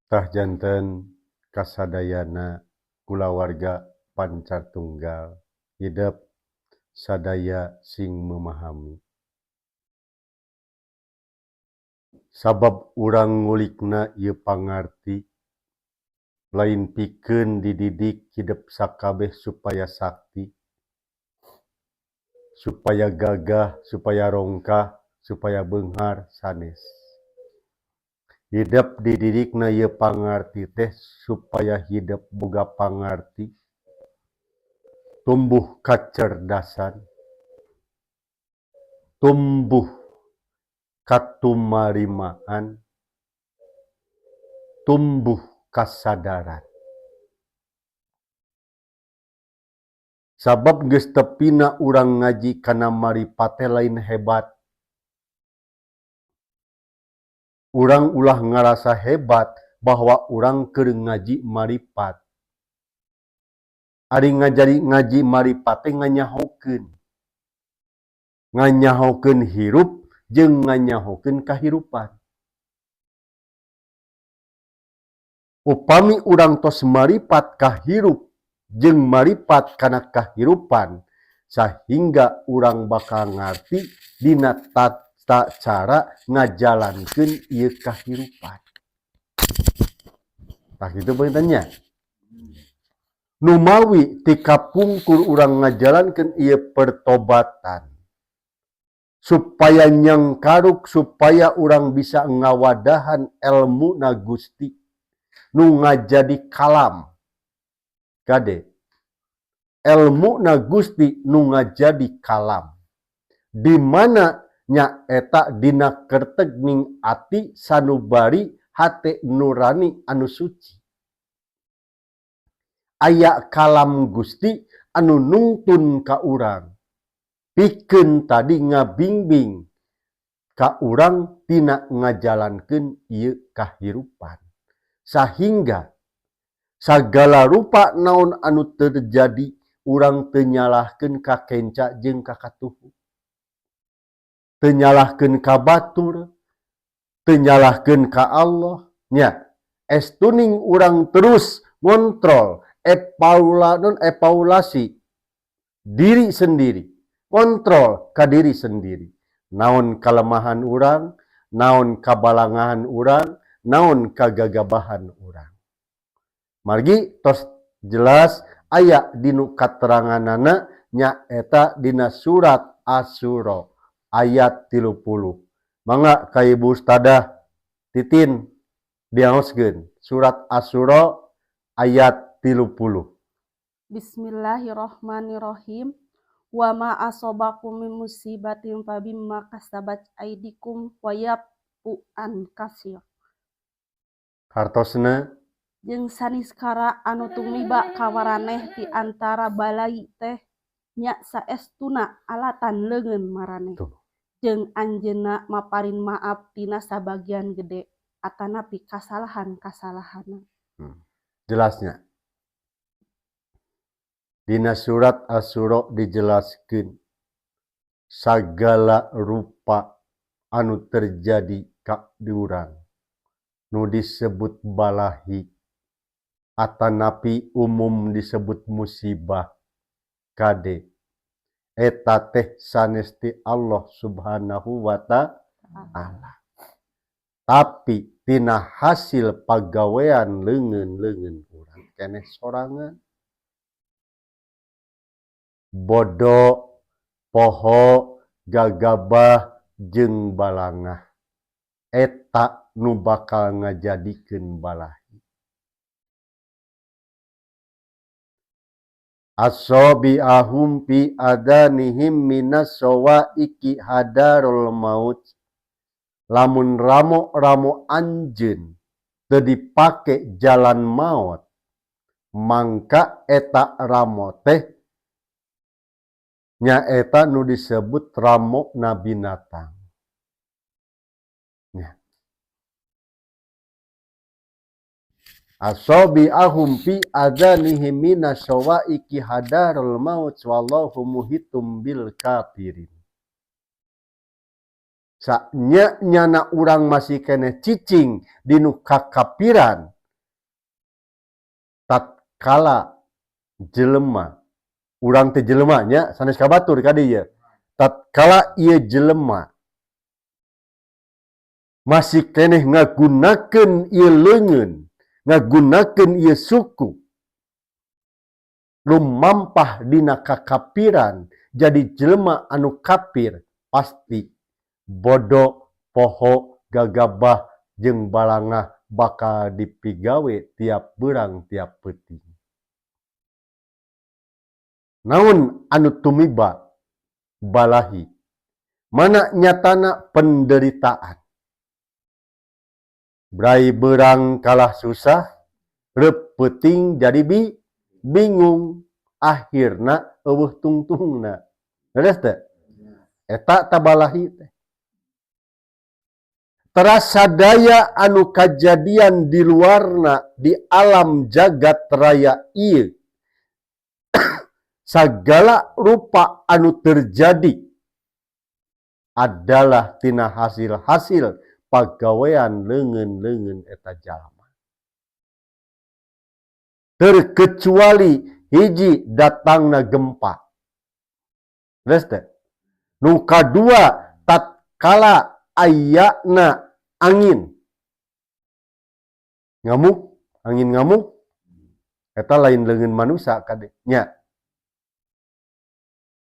Tah, janten kasadayana kulawarga pancar tunggal hidep sadaya sing memahami, sabab urang ngulikna ieu pangarti lain pikeun dididik hidep sakabeh supaya sakti, supaya gagah, supaya rongkah, supaya beunghar. Sanes. Hidep dididikna ieu pangarti teh supaya hidep boga pangarti, tumbuh kacerdasan, tumbuh katumarimaan, tumbuh kasadaran. Sabab geus tepina urang ngaji kana maripat teh lain hebat. Urang ulah ngarasa hebat bahwa urang keur ngaji maripat. Ari ngajari ngaji maripat teh nganyahokeun. Nganyahokeun hirup jeung nganyahokeun kahirupan. Upami urang tos maripat kahirup jeung maripat kana kahirupan, sahingga urang bakal ngarti dina tata cara ngajalankeun ieu kahirupan. Tah, kitu panginten nya. Numawi ti kapungkur urang ngajalankeun ieu pertobatan supaya nyangkaruk, supaya urang bisa ngawadahan elmu na Gusti nu ngajadi kalam. Kade, elmu na Gusti nu ngajadi kalam di mana nyaeta dina kertegning ati sanubari, hate nurani anu suci, aya kalam Gusti anu nungtun ka urang pikeun tadi ngabingbing ka urang tina ngajalankeun ieu kahirupan, sahingga sagala rupa naon anu terjadi urang teu nyalahkeun ka kenca jeung ka katuhu, teu nyalahkeun ka batur, teu nyalahkeun ka Allah nya. Estuning urang terus ngontrol epaula non evaluasi diri sendiri, kontrol ka diri sendiri, naon kalemahan urang, naon kabalangahan urang, naon kagagabahan urang. Margi tos jelas aya dinu kateranganana, nyaeta dina surat Asyura ayat 30. Mangga ka Ibu Ustadah Titin diaoskeun surat Asyura ayat 30. Bismillahirrahmanirrahim. Wa ma asobakum min musibatin fabima kasabat aidikum wa ya'fu an katsir. Hartosna? Jeung saniskara anu tumiba ka maraneh ti antara balai teh nya saestuna alatan leungeun maraneh. Tuh. Jeung anjeunna maparin maaf tina sabagian gede atanapi kasalahan-kasalahanna. Jelasnya. Dina surat Asyura dijelaskeun sagala rupa anu terjadi ka diurang nu disebut balahi atanapi umum disebut musibah, kade, eta teh sanes ti Allah Subhanahu wa Ta'ala, tapi tina hasil pagawean leungeun-leungeun urang keneh sorangan. Bodo, poho, gagabah jeung balangah eta nu bakal ngajadikeun balahi. Asobi'ahum fi adanihim minas sawa'iqi hadarul maut. Lamun ramo-ramo anjeun teu dipake jalan maot, mangka eta ramo teh nyaeta nu disebut ramo na binatang. Nya. Asobi'ahum fi adanihim minas sawa'iqi hadarul maut wallahu muhitum bil kafirin. Sanya nyana urang masih keneh cicing dinu kakapiran. Tatkala jelema, urang teh jelema nya, sanes ka batur kade ieu. Tatkala ieu jelema masih keneh ngagunakeun ieu leungeun, ngagunakeun ieu suku, lumampah dina kakapiran, jadi jelema anu kafir, pasti bodoh, poho, gagabah jeung balangah bakal dipigawe tiap beurang tiap peuting. Naon anu tumiba? Balahi. Mana nyatana? Penderitaan. Bray beurang kalah susah, reup peuting jadi bingung, akhirna euweuh tungtungna. Leres teu? Eta tabalahi teh. Teras sadaya anu kajadian di luarna, di alam jagat raya ieu, sagala rupa anu terjadi adalah tina hasil-hasil pagawean leungeun-leungeun eta jalma. Terkecuali hiji, datangna gempa. Leres teu? Nu kadua, tatkala ayana angin ngamuk, angin ngamuk eta lain leungeun manusia kade nya.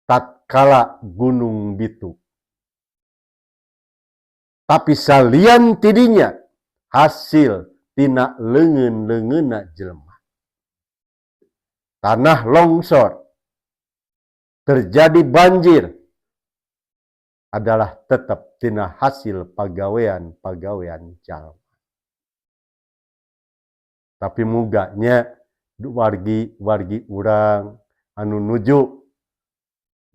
Tatkala gunung bitu. Tapi salian tidinya hasil tina leungeun-leungeunna jelema. Tanah longsor, terjadi banjir adalah tetap tina hasil pagawean-pagawean jalma. Tapi muganya wargi-wargi urang anu nuju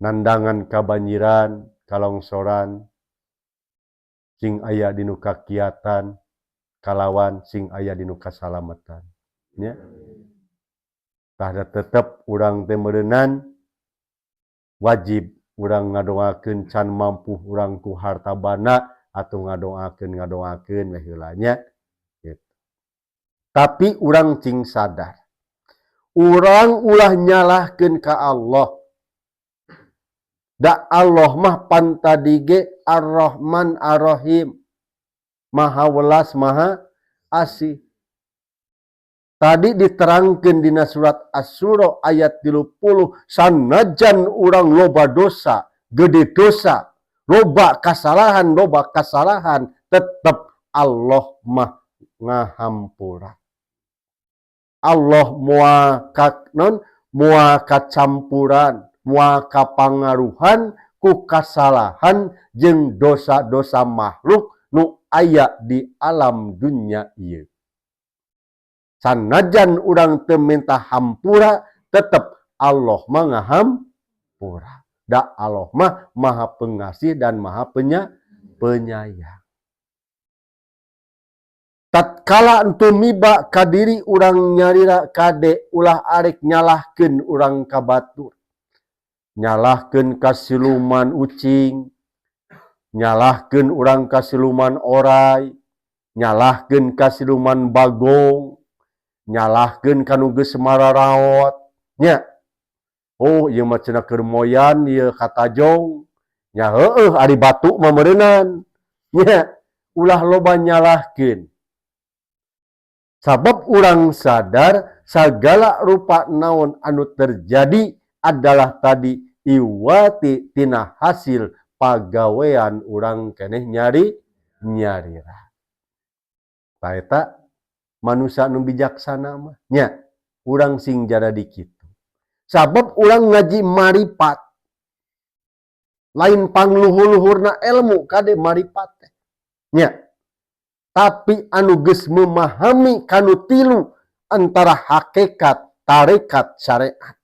nandangan kabanjiran, kalongsoran, sing aya dinu kakiatan kalawan sing aya dinu kasalamatan nya. Tah, tetep urang teh meureunan wajib urang ngadoakeun, can mampu urang ku harta banda atau ngadoakeun, ngadoakeun we heula nya gitu. Tapi urang cing sadar, urang ulah nyalahkeun ka Allah. Da Allah mah pan tadi ge Ar-Rahman Ar-Rahim, Maha welas, Maha Asih. Tadi diterangkan dina surat Asy-Syura ayat 30, sanajan urang loba dosa, gede dosa, loba kasalahan, loba kasalahan, tetep Allah mah ngahampura. Allah moal ka non moal kacampuran, moal kapangaruhan ku kasalahan jeung dosa-dosa makhluk nu aya di alam dunya ieu. Sanajan urang teu minta hampura, tetep Allah mah ngahampura. Da Allah mah Maha Pengasih dan Maha Penyayang. Tatkala tumiba ka diri urang nyalira, kade ulah arek nyalahkeun urang ka batur. Nyalahkeun ka siluman ucing, nyalahkeun urang ka siluman orai, nyalahkeun ka siluman bagong, nyalahkeun ka nu geus mararaot nya. Oh, ieu mah cenah keur moyan ieu katajong nya. Heueuh, ari batu mah meureunan nya. Ulah loba nyalahkeun, sabab urang sadar sagala rupa naon anu terjadi adalah tadi iwati tina hasil pagawean urang keneh nyari nyarira. Tah, eta manusia nu bijaksana mah nya. Urang sing jaradi kitu, sabab urang ngaji maripat lain pangluhur-luhurna ilmu, kade, maripat teh nya. Tapi anu geus memahami kanu tilu antara hakikat, tarekat, syariat,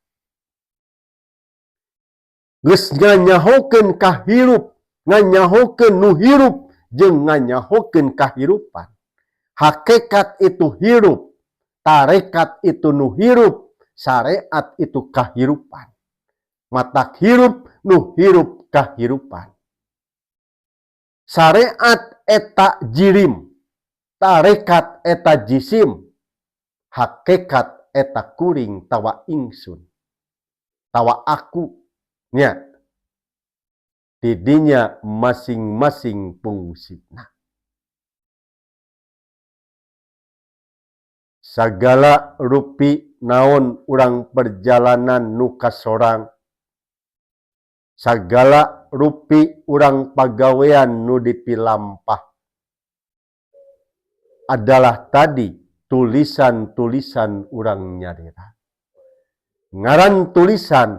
geus nganyahokeun kahirup, nganyahokeun nu hirup jeung nganyahokeun kahirupan. Hakikat itu hirup, tarekat itu nu hirup, syariat itu kahirupan. Matak hirup, nu hirup, kahirupan. Syariat eta jirim, tarekat eta jisim, hakikat Eta kuring tawa ingsun tawa aku nya. Tidinya masing-masing fungsina. Sagala rupi naon urang perjalanan nu kasorang, sagala rupi urang pagawean nu dipilampah adalah tadi tulisan-tulisan urang nyarira. Ngaran tulisan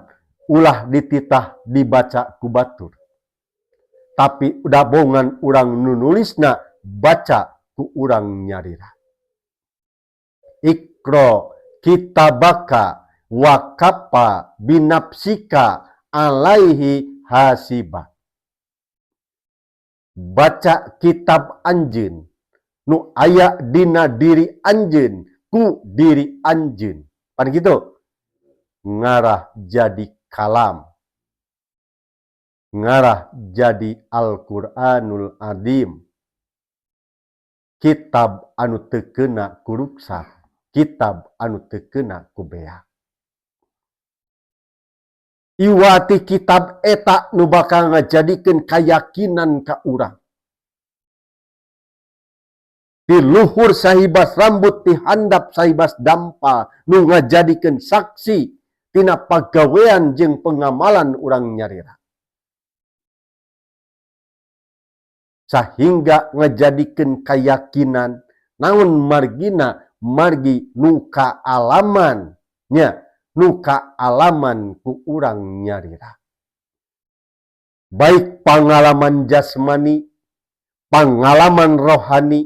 ulah dititah dibaca ku batur, tapi udah bongan urang nu nulisna baca ku urang nyarira. Iqra kitabaka wa kafa binafsika alaihi hasiba. Baca kitab anjeun nu aya dina diri anjeun ku diri anjeun. Pan gitu ngarah jadi kalam, ngarah jadi Al-Qur'anul Azim, kitab anu teu keuna ku ruksak, kitab anu teu keuna ku beak. Iwati kitab eta nu bakal ngajadikeun kayakinan ka urang. Ti luhur sahibas rambut, ti handap sahibas dampa nu ngajadikeun saksi tina pagawean jeung pengamalan urang nyarira. Sahingga ngajadikeun kayakinan naon margina, margi nu kaalaman nya, nu kaalaman ku urang nyarira. Baik pengalaman jasmani, pengalaman rohani,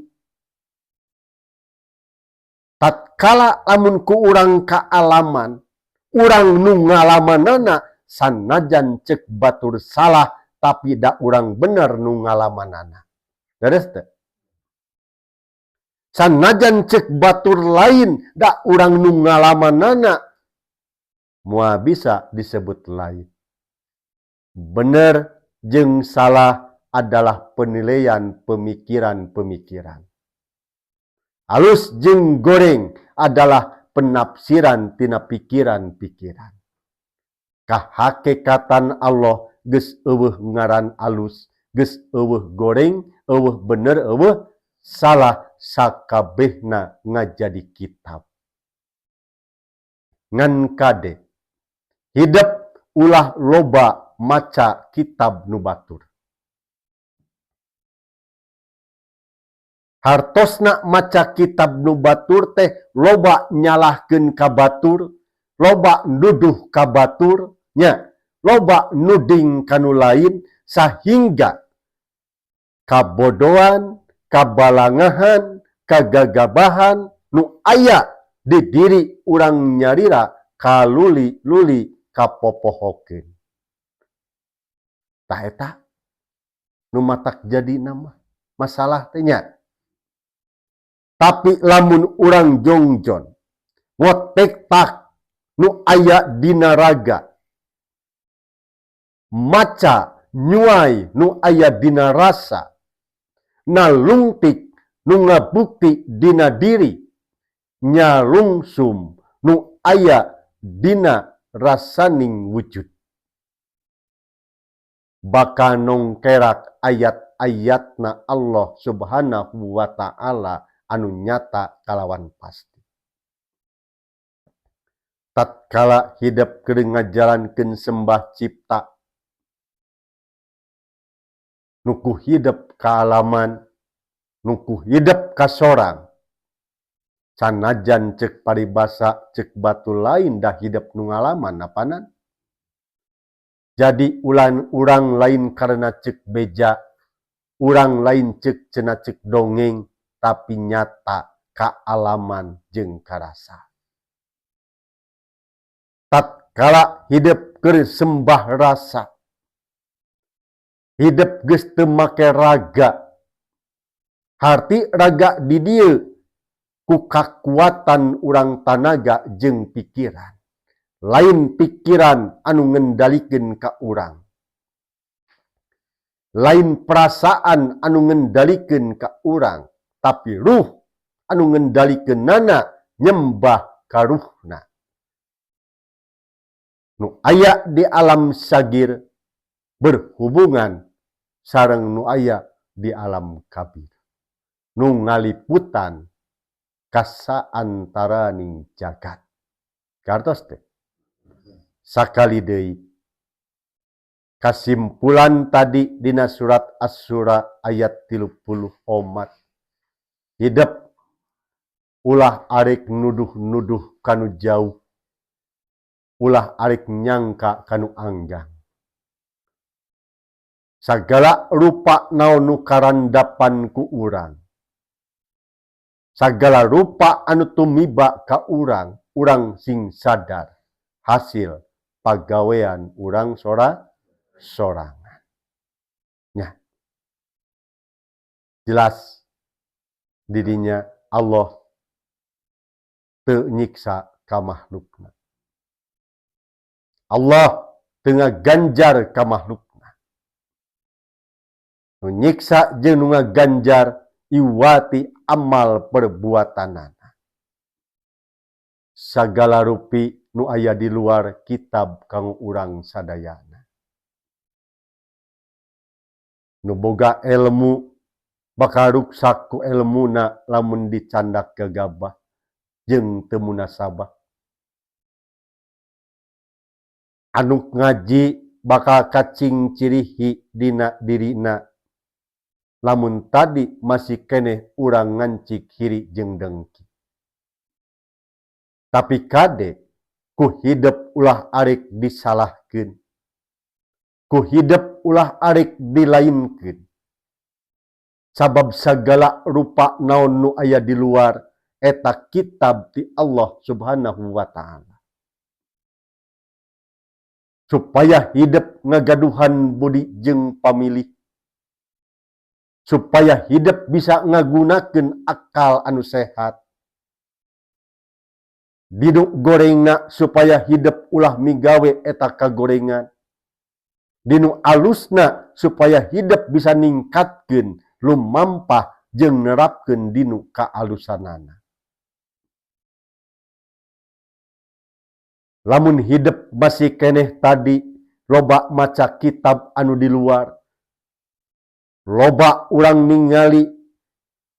tatkala lamun ku urang kaalaman, urang nu ngalamanana sanajan cek batur salah, tapi da urang bener nu ngalamanana. Leres teu? Sanajan cek batur lain, da urang nu ngalamanana moal bisa disebut lain. Bener jeung salah adalah penilaian pemikiran-pemikiran. Alus jeung goreng adalah penafsiran tina pikiran-pikiran. Kahakikatan Allah geus euweuh ngaran alus, geus euweuh goreng, euweuh bener, euweuh salah, sakabehna ngajadi kitab. Ngan kade hidup ulah loba maca kitab nu batur. Hartosna maca kitab nu batur teh loba nyalahkeun ka batur, loba nuduh ka batur, nya, loba nuding kanu lain, sahingga kabodohan, kabalangahan, kagagabahan nu aya di diri urang nyarira kaluli-luli kapopohokeun. Tah eta nu matak jadi nama masalah teh nya. Tapi lamun urang jongjon ngotek tak nu aya dina raga, maca nyuai nu aya dina rasa, nalungtik nu ngabukti dina diri, nyalungsum nu aya dina rasaning wujud, bakal nongkerak ayat-ayatna Allah Subhanahu wa Ta'ala anu nyata kalawan pasti. Tatkala hidup keur ngajalankeun sembah cipta, nuku hidup kaalaman, nuku hidup kasorang, sanajan cek paribasa cek batu lain dah hidup nu ngalaman apanan. Jadi ulan urang lain karena cek beja, urang lain cek cenah cek dongeng, tapi nyata kaalaman jeung karasa. Tatkala hidup keur sembah rasa, hidup geus teu make raga, harti raga di dieu ku kakuatan urang tanaga jeung pikiran. Lain pikiran anu ngendalikeun ka urang, lain perasaan anu ngendalikeun ka urang, tapi ruh anu ngendalikeun nana nyembah karuhna. Nu aya di alam sagir berhubungan sareng nu aya di alam kabir. Nu ngaliputan kasaantaraning jagat. Kartos teh. Sakali deui kasimpulan tadi dina surat Asy-Syura ayat 34. Hidep ulah arek nuduh-nuduh kanu jauh, ulah arek nyangka kanu anggang. Sagala rupa naon nu karandapan ku urang, sagala rupa anu tumiba ka urang, urang sing sadar hasil pagawean urang sorangan. Nya. Jelas didinya Allah teu nyiksa ka makhlukna. Allah teu ngaganjar ka makhlukna. Nu nyiksa jeung nu ngaganjar iwati amal perbuatanana. Sagala rupi nu aya di luar kitab kanggo urang sadayana. Nu boga ilmu bakal ruksak ku elmuna lamun dicandak gagabah jeung teu munasabah. Anu ngaji bakal kacing cirihi dina dirina lamun tadi masih keneh urang ngancik hiri jeung dengki. Tapi kade ku hidep ulah arek disalahkeun, ku hidep ulah arek dilainkeun. Sabab sagala rupa naon nu aya di luar eta kitab ti Allah Subhanahu wa taala. Supaya hidep ngagaduhan budi jeung pamilih, supaya hidep bisa ngagunakeun akal anu sehat. Diduk gorengna supaya hidep ulah migawe eta kagorengan. Dinu alusna supaya hidep bisa ningkatkeun lumampah jeung nerapkeun dinu kaalusanana. Lamun hidep masih keneh tadi loba maca kitab anu di luar, loba urang ningali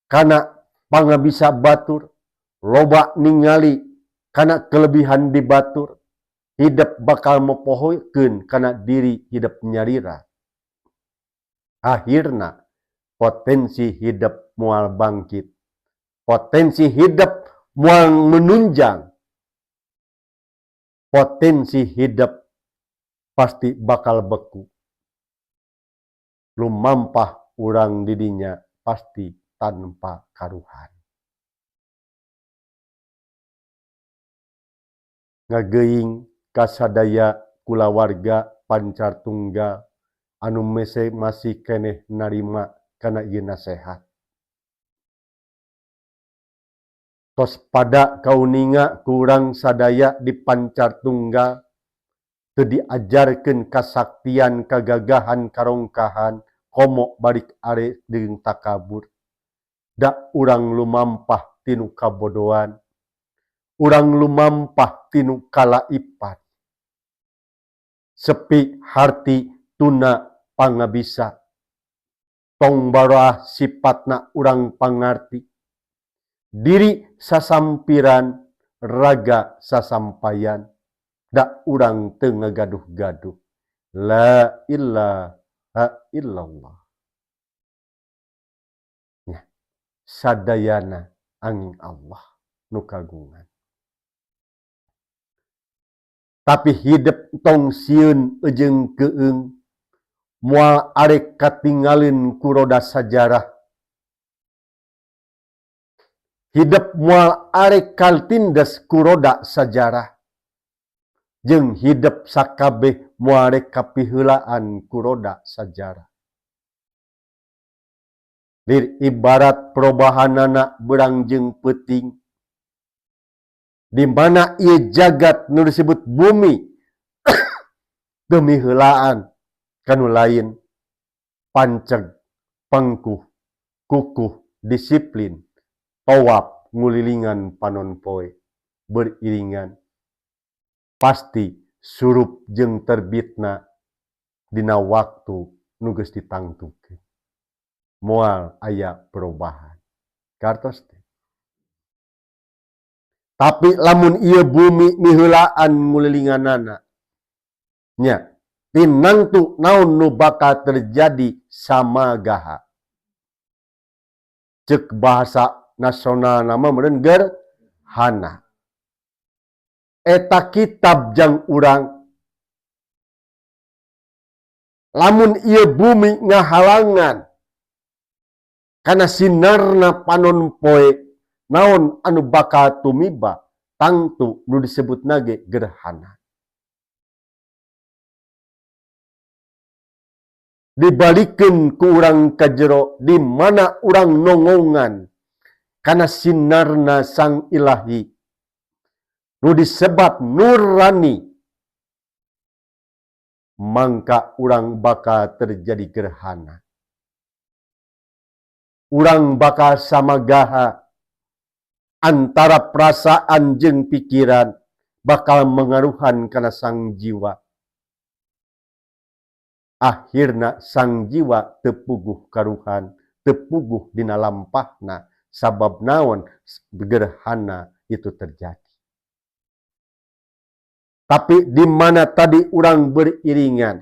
kana pangabisa batur, loba ningali kana kelebihan di batur, hidep bakal mopohokeun kana diri hidep nyarira. Akhirna potensi hidep moal bangkit, potensi hidep moal menunjang, potensi hidep pasti bakal beku. Lumampah urang didinya pasti tanpa karuhan. Ngageuing kasadaya kulawarga Pancar Tunggal anu mese masih keneh narima kana ieu nasehat. Tos pada kauninga kurang sadaya di Pancar Tunggal teu diajarkeun kasaktian kagagahan karongkahan komo balik are jeung takabur. Da urang lumampah tinu kabodohan, urang lumampah tinu kalaipan. Sepi harti tuna pangabisa, tong baroah sipatna urang pangarti. Diri sasampiran, raga sasampayan, da urang teu ngagaduh-gaduh. La ilaha illallah. Nya, sadayana angin Allah nu kagungan. Tapi hidep tong sieun ejeung keung, moal arek katinggalin ku roda sajarah. Hidep moal arek kaltindes ku roda sajarah. Jeung hidep sakabeh moal arek kapiheulaan ku roda sajarah. Lir ibarat perubahanana berang jeung peuting. Di mana ieu jagat nu disebut bumi demi heulaan kanu lain panceg, pengkuh, kukuh, disiplin, tawaf ngulilingan panon poe. Beriringan pasti surup jeung terbitna dina waktu nu geus ditangtukeun, moal aya perubahan. Kartos teh? Tapi lamun ieu bumi miheulaan ngulilinganana nya, tinangtu naon nu bakal terjadi? Samagaha, cek bahasa nasional nama meureun gerhana. Eta kitab jang urang. Lamun ieu bumi ngahalangan kana sinarna panon poe, naon anu bakal tumiba? Tangtu nu disebut nage gerhana. Dibalikeun ku urang ka jero, di mana urang nongongan kana sinarna Sang Ilahi nu disebat nurani, mangka urang bakal terjadi gerhana. Urang bakal samagaha antara perasaan jeung pikiran, bakal mengaruhan kana sang jiwa. Akhirna sang jiwa teu puguh karuhan, teu puguh dina lampahna. Sabab naon? Gerhana itu terjadi. Tapi di mana tadi urang beriringan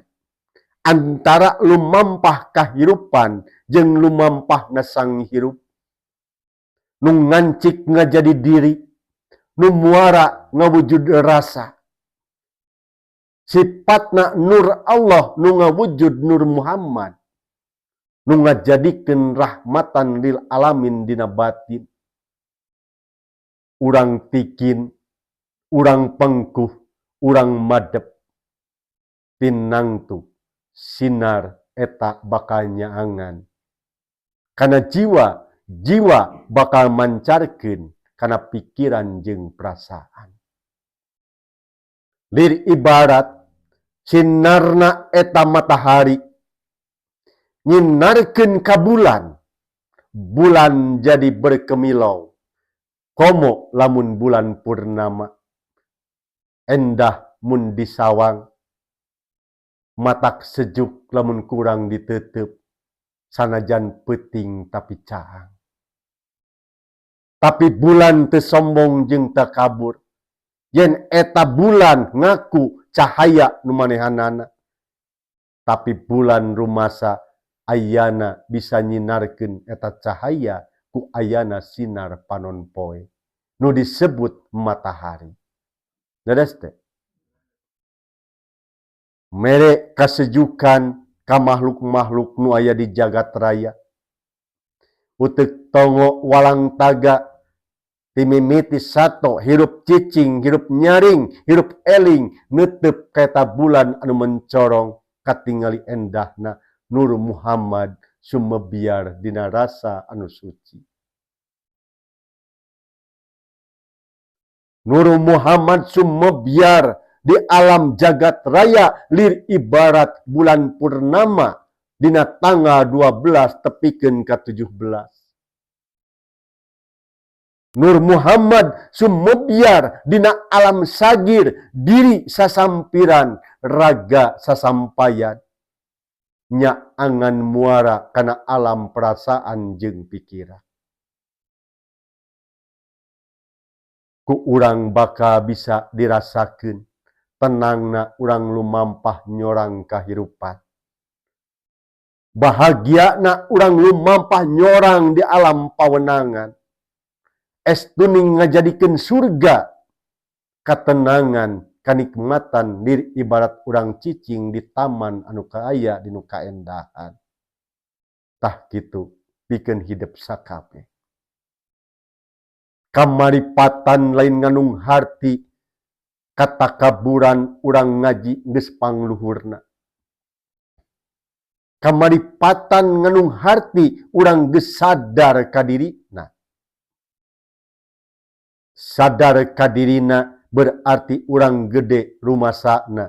antara lumampah kahirupan jeung lumampahna sang hirup nu ngancik ngajadi diri, nu muara ngawujud rasa, sifatna nur Allah nu ngawujud Nur Muhammad, nu ngajadikeun rahmatan lil alamin dina batin urang, tikin urang, pengkuh urang, madep, tinangtu sinar eta bakal nyaangan kana jiwa, jiwa bakal mancarkeun kana pikiran jeung perasaan. Lir ibarat sinarna eta matahari nyinarkeun ka bulan, bulan jadi berkemilau. Komo lamun bulan purnama, endah mun disawang, matak sejuk lamun kurang ditutup, sanajan peuting tapi caang. Tapi bulan teu sombong jeung takabur yen eta bulan ngaku cahaya nu manehanana, tapi bulan rumasa ayana bisa nyinarkeun eta cahaya ku ayana sinar panon poe nu disebut matahari. Leres teh? Mere kasejukan ka makhluk-makhluk nu aya di jagat raya, uteuk tongo walang taga, timimiti sato, hirup cicing, hirup nyaring, hirup eling, netep ka eta bulan anu mencorong, katingali endahna Nur Muhammad sumebiar dina rasa anu suci. Nur Muhammad sumebiar di alam jagat raya lir ibarat bulan purnama dina tanggal 12 tepikeun ka 17. Nur Muhammad sumebiar dina alam sagir, diri sasampiran, raga sasampayan, nyaangan muara kana alam perasaan jeung pikiran. Ku urang bakal bisa dirasakeun tenangna urang lumampah nyorang kahirupan, bahagiana urang lumampah nyorang di alam pawenangan. Estuning ngajadikeun surga katenangan, kanikmatan, lir ibarat urang cicing di taman anu kaaya dinu kaendahan. Tah, kitu pikeun hidup sakabeh. Kamaripatan lain nganung harti, katakaburan urang ngaji geus pangluhurna. Kamaripatan nganung harti urang geus sadar ka dirina. Sadar ka dirina berarti urang gede rumasana.